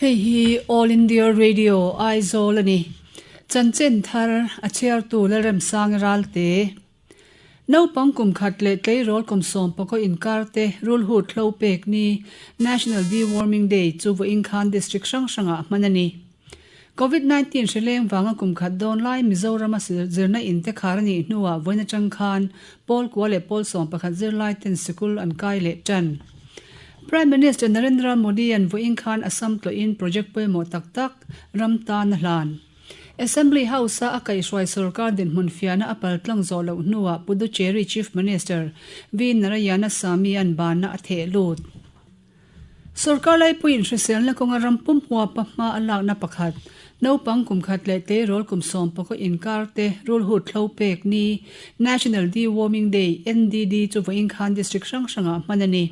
Hei hi All India Radio Aizawl a ni. Chanchin thar a chhiartu Lalremsang Ralte. Naupang kum khat leh tleirawl kum sawm pakaw inkar te rulhut hlo pek ni National Deworming Day chu vawiin khan district hrang hrangah hman a ni. Covid 19 hri leng vanga kum khat dawn lai Mizorama zirna in te khar a nih hnuah vawiin atang khan pawl kua leh pawl 11 zirlai ten sikul an kai leh tan. Prime Minister Narendra Modi an vawiin khan Assam tlawhin project pawimawh tak tak ram tan a hlan. Assembly House-a a kaihhruai sorkar dinhmun fiahna a paltlang zawh loh hnuah Puducherry Chief Minister V Narayanasamy an banna a theh lut. Sorkar laipuiin hriselna kawnga ram pum huapa hma a lakna pakhat, naupang kum khat leh tleirawl kum sawm pakaw inkar te rulhut hlo pek ni, National Deworming Day, NDD, chu vawiin khan district hrang hrangah hman a ni.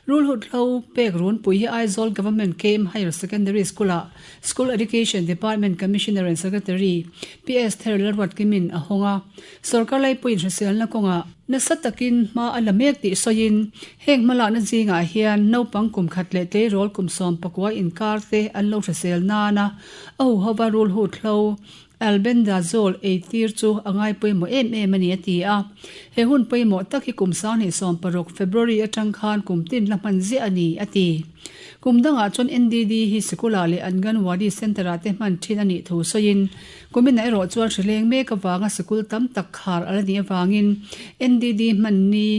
Rulhut hlo pek runpui hi Aizawl Government KM Higher Secondary School-ah School Education Department Commissioner and Secretary PS Ther Lalruatkimin a hawng a. Sorkar laipuiin hriselna kawngah nasa takin hma a la mek tih sawiin heng hmalakna zingah hian naupang kum khat leh tleirawl kum 19 inkar te an lo hrisel nana a huhova rulhut hlo Albendazole ei tir chu a ngai pawimawh em em a ni a ti a. He hun pawimawh tak hi kum 2016 February atang khan kum tin la hman ziah a ni a ti. Kum dangah chuan NDD hi sikulah leh Anganwadi Centre-ah te hman thin a nih thu sawiin kuminah erawh chuan hri leng mek avanga sikul tam tak khar a la nih avangin NDD hman ni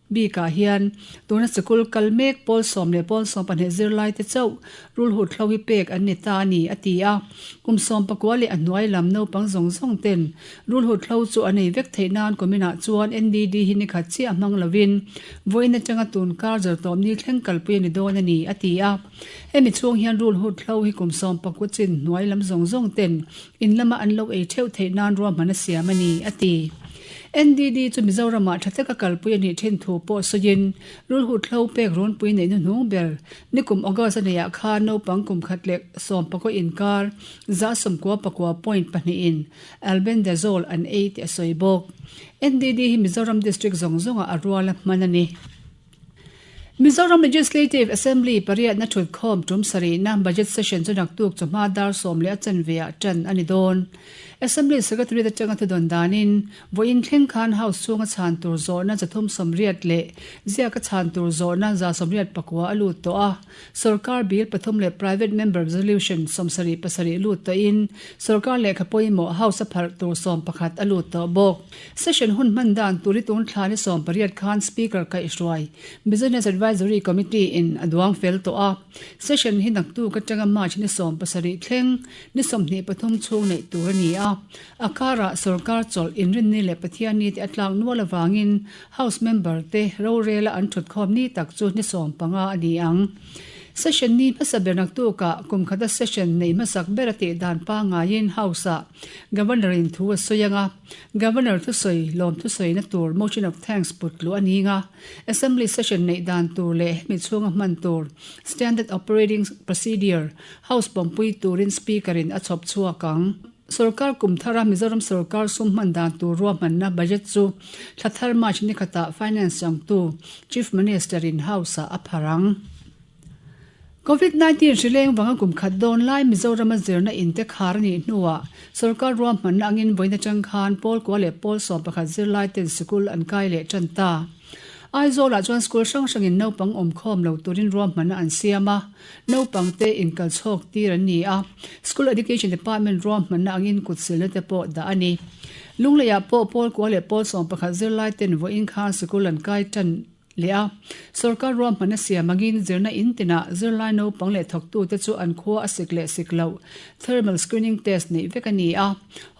Bikah hian tuna sikul kal mek pawl sawm leh pawl sawm pahnih zirlai te chauh rulhut hlo hi pek an ni ta a ni, a ti a. Kum sawm pakua leh a hnuai lam naupang zawng zawng ten rulhut hlo chu an ei vek theih nan kuminah chuan NDD hi nikhat chiah hmang lovin vawiin atanga tun kar zawrtawp ni thleng kalpui a ni dawn a ni, a ti a. Hemi chhung hian rulhut hlo hi kum sawm pakua chin hnuai lam zawng zawng ten in lama an lo ei theuh theih nan ruahman a siam a ni, a ti. NDD chu Mizoramah tha taka kalpui a nih thin thu pawh sawiin, rulhut hlo pek runpui neih hnuhnung ber nikum August a neihah khan naupang kum khat leh sawm pakua inkar 99 point pahnihin Albendazole an ei tih a sawi bawk. NDD hi Mizoram District zawng zawngah a rual a hman a ni. Mizoram Legislative Assembly pariatna thutkhawm tum sarihna Budget Session chu naktuk chawhma dar sawm leh a chanveah tan a ni dawn. Assembly Secretariat atanga thudawn danin vawiin thleng khan House chhunga chhan tur zawhna 380 leh ziaka chhan tur zawhna 184 a lut tawh a. Sorkar bill pathum leh Private Member Resolution 77 lut tawhin sorkar lehkha pawimawh House a pharh tur 11 a lut tawh bawk. Session hun hman dan tur hi tun thla ni 18 khan Speaker kaihhruai Business Advisory Committee in a duang fel tawh a. Session hi naktuk atanga March ni 17 thleng ni 23 chhung neih tur a ni a. A karah sorkar chawlh inrinni leh Pathianni te a tlak nual avangin House member te rorela an thutkhawm ni tak chu ni 15 a ni ang. Session ni hmasa ber naktukah kum khata session neih hmasak ber a tih dan pangaiin House-ah Governor in thu a sawi ang a. Governor thusawi lawm thusawina tur motion of thanks put luh a ni nga. Assembly session neih dan tur leh hemi chhunga hman tur Standard Operating Procedure House pawmpui turin Speaker in a chhawp chhuak ang. Sorkar kum thara Mizoram sorkar sum hman dan tur ruahmanna budget chu thla thar March ni khatah Finance changtu Chief Minister in House ah a phar ang. Covid 19 hri leng vanga kum khat dawn lai Mizorama zirna in te khar a nih hnuah sorkar ruahmanna angin vawiin atang khan pawl kua leh pawl 11 zirlai ten sikul an kai leh tan ta. Aizawlah chuan school hrang hrangin naupang awmkhawm lo turin ruahmanna an siam a, naupang te inkal chhawk tir an ni a, School Education Department ruahmanna angin kut silna te pawh dah a ni. Lungleiah pawh pawl kua leh pawl 11 zirlai ten vawiin khan sikul an kai tan leh a. Sorkar ruahmanna siam angin zirna in tinah zirlai naupang leh thawktute chu an khua a sik leh sik loh thermal screening test neih vek a ni a.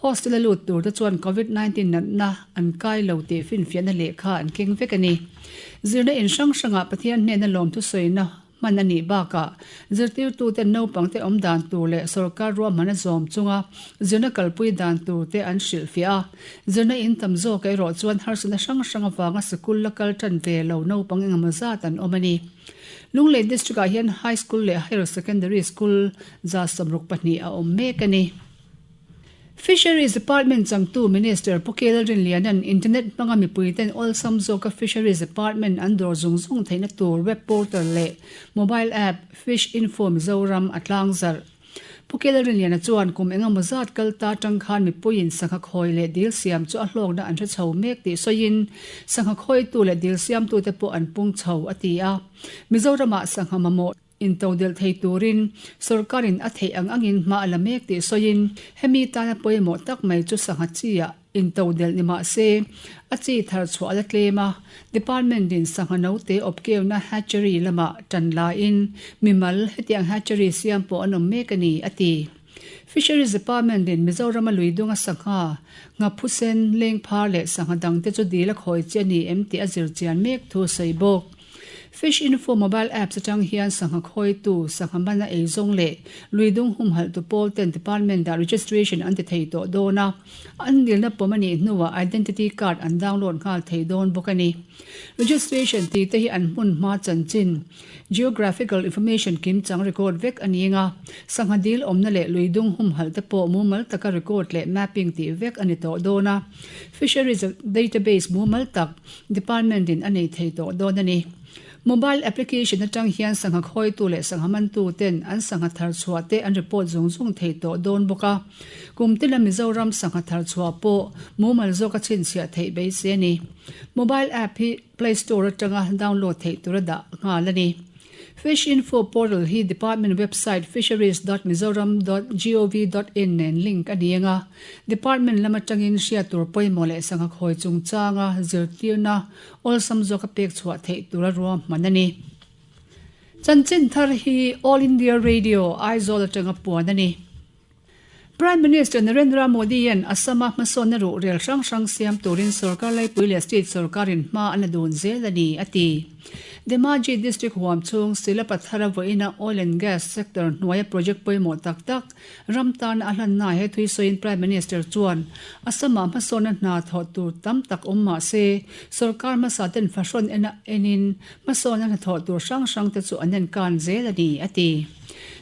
Hostel a lut turte chuan Covid 19 natna an kai lo tih finfiahna lehkha an keng vek a ni. Zirna in hrang hrangah Pathian hnena lawmthu sawina hman a nih bakah zirtirtuten naupangte awm dan tur leh sorkar ruahman a zawm chunga zirna kalpui dan turte an hrilhfiah a. Zirna in tam zawk erawh chuan harsatna hrang hrang avanga sikul la kal tan ve lo naupang engemaw zat an awm a ni. Lunglei District-ah hian High School leh Higher Secondary School 64 a awm mek a ni. Fisheries Department changtu Minister Pu Kel Rinliana'n Internet hmanga mipuiten awlsam zawka Fisheries Department an dawr zung zung theihna tur web portal leh mobile app Fish Info Mizoram a tlangzarh. Pu Kel Rinliana chuan kum engemaw zat kal ta atang khan mipuiin sangha khawi leh dil siam chu a hlawkna an hre chho mek tih sawiin sangha khawitu leh dil siamtute pawh an pung chho a ti a. Mizoramah sangha mamawh Intodelh thei turin sorkarin a theih ang angin hma a la mek tih sawiin, hemi tana pawimawh tak mai chu sangha chi-ah intodelh ni mah se, a chi thar chhuah a la tlem a, department-in sangha note awpkeuna hatchery lamah tan laiin mimal hetiang hatchery siam pawh an awm mek a ni, a ti. Fisheries Department-in Mizorama lui dunga sangha, nghaphusen, lengphar leh sangha dangte chu dil a khawi chi a ni em tih a zir chian mek thu a sawi bawk. Fish Info mobile apps atang hian sangha khawitu, sangha mana eizawng leh luidung humhalhtu pawl ten department ah registration an ti thei tawh dawn a, an dilna pawm a nih hnuah identity card an download nghal thei dawn bawk a ni. Registration tih te hi an hmun hma chanchin, geographical information kimchang record vek a ni anga, sangha dil awmna leh luidung humhalh te pawh mumal taka record leh mapping tih vek a ni tawh dawn a. Fisheries database mumal tak Department in a nei thei tawh dawn a ni. Mobile application atang hian sangha khawitu leh sangha mantu ten an sangha thar chhuah te an report zung zung thei tawh dawn bawk a. Kum tina Mizoram sangha thar chhuah pawh mumal zawk a chhinchhiah theih beisei a ni. Mobile app hi Play Store atanga download theih tura dah nghal a ni. Fish Info Portal hi Department website fisheries dot mizoram dot gov dot in nen link a ni ang a, Department lam atangin hriat tur pawimawh leh sangha khawi chungchanga zirtirna awlsam zawka pek chhuah theih tura ruahman a ni. Chanchin thar hi All India Radio, Aizawl atanga puan a ni. Prime Minister Narendra Modi-a'n Assam-a hmasawnna ruhrel hrang hrang siam turin sorkar laipui leh state sorkarin hma an la dun zel a ni, a ti. Dhemaji district huam chhung Silapathara vawiina oil and gas sector hnuaia project pawimawh tak tak ram tana a hlanna he thui sawiin Prime Minister chuan Assam-ah hmasawnna hna thawh tur tam tak awm mah se sorkar hmasa ten fahrawn ena enin hmasawnna hnathawh tur hrang hrang te chu an enkan zel a ni, a ti.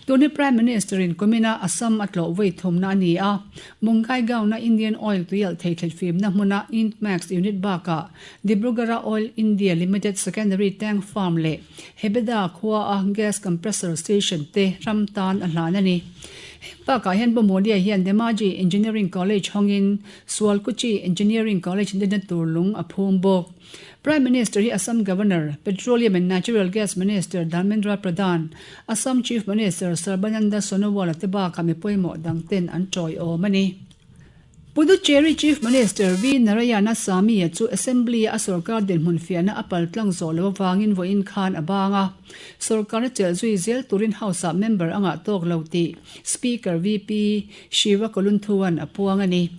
Tuni Prime Minister in kumina Assam a tlawh vawi thumna a ni a, Bongaigaon-a Indian Oil tuialh thei thlitfimna hmuna Intmax unit bakah Dibrugarh-a Oil India Limited Secondary Tank Farm leh Hebeda khua-a Gas Compressor Station te ram tan a hlan a ni. Heng bakah hian Pu Modi-a hian Dhemaji Engineering College hawngin Sualkuchi Engineering College dinna tur lung a phum bawk. Prime Minister hi Assam Governor, Petroleum and Natural Gas Minister Dharmendra Pradhan, Assam Chief Minister Sarbananda Sonowal-a te bakah mi pawimawh dang ten an tawiawm a ni. Puducherry Chief Minister V Narayana Samy-a chu Assembly-a a sorkar dinhmun fiahna a pal tlang zawh loh avangin vawiin khan a bang a, sorkarna chelh zui zel turin House-ah member a ngah tawk lo tih Speaker VP Shiva Kolunthu-a'n a puang a ni.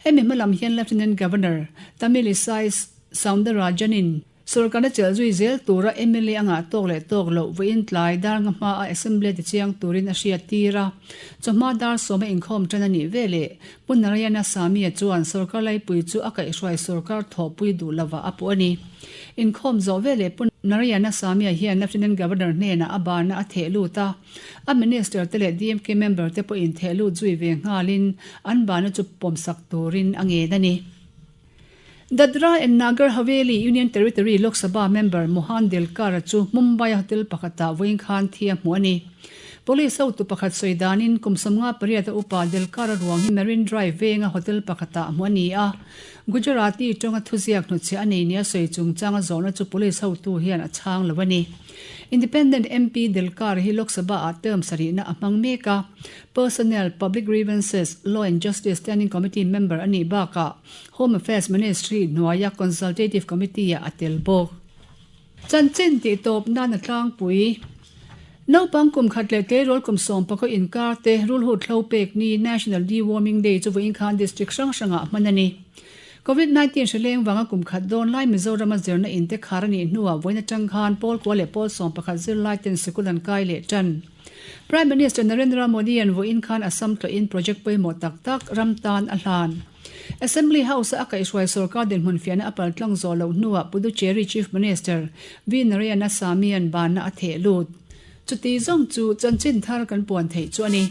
Hemi hma lam hian Lieutenant Governor Tamilisai Soundararajan-in sorkarna chelh zui zel tura mla a ngah tawk leh tawk loh vawiin tlai dar nga hmaa Assembly ti chiang turin a hriat tir a. Chawhma dar sawma inkhawm tan a nih veleh Pu Narayana Samy-a chuan sorkar laipui chu a kaihhruai sorkar thawhpui duh lovah a puh a ni. Inkhawm zawh veleh Pu Narayana Samy-a hian Lieutenant Governor hnenah a barna a theh lut a. A minister te leh DMK member te pawhin theh lut zui ve nghalin an bana chu pawmsak turin a ngen a ni. Dadra and Nagar Haveli Union Territory Lok Sabha member Mohan Delkar-a chu Mumbai-a hotel pakhatah vawiin khan thi a hmu a ni. Police hotu pakhat sawi danin kum 58 a upa Delkar-a ruang hi Marine Drive venga hotel pakhatah hmu a ni a. Gujarati tawnga thuziak hnutchhiah a nei nia sawi chungchanga zawhna chu police hotu hian a chhang lo a ni. Independent MP Delkar hi Lok Sabha ah term sarihna a hmang mek a, Personnel, Public Grievances, Law and Justice Standing Committee member a nih bakah Home Affairs Ministry hnuaia Consultative Committee ah a tel bawk. Chanchin tih tawp nan a tlangpui. Naupang kum khat leh tleirawl kum sawmpakaw inkar te rulhut hlo pek ni National Deworming Day chu vawiin khan district hrang hrangah hman a ni. Covid 19 hri leng vanga kum khat dawn lai Mizorama zirna in te khar a nih hnuah vawiin atang khan pawl kua leh pawl 11 zirlai ten sikul an kai leh tan. Prime Minister Narendra Modi-a'n vawiin khan Assam tlawhin project pawimawh tak tak ram tan a hlan. Assembly House-a a kaihhruai sorkar dinhmun fiahna a pal tlang zawh loh hnuah Puducherry Chief Minister V Narayana Samy-a'n banna a theh lut. Chuti zawng chu chanchin thar kan puan theih chu a ni.